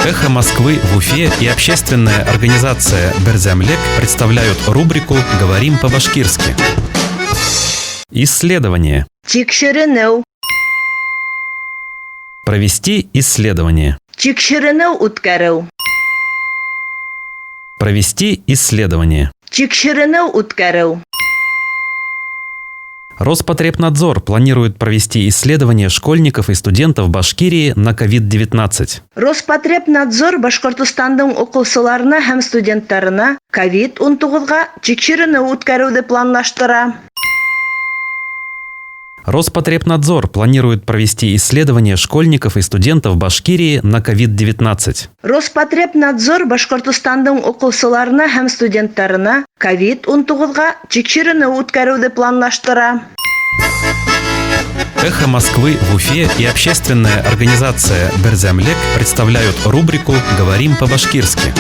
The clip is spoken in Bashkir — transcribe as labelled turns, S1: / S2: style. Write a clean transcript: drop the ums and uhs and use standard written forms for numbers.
S1: «Эхо Москвы» в Уфе и общественная организация «Берҙәмлек» представляют рубрику «Говорим по-башкирски». Исследование.
S2: Тикшеренеү.
S1: Провести исследование.
S2: Тикшеренеү үткәреү.
S1: Провести исследование.
S2: Тикшеренеү үткәреү.
S1: Роспотребнадзор планирует провести исследование школьников и студентов Башкирии на COVID-19.
S2: Роспотребнадзор Башҡортостандың уҡыусыларына һәм студенттарына COVID-19-ға тикшеренеү үткәреүҙе планлаштыра.
S1: Роспотребнадзор планирует провести исследование школьников и студентов Башкирии на COVID-19.
S2: Роспотребнадзор Башҡортостандың уҡыусыларына һәм студенттарына COVID-19-ға тикшеренеү үткәреүҙе планлаштыра.
S1: «Эхо Москвы» в Уфе и общественная организация «Берҙәмлек» представляют рубрику «Говорим по-башкирски».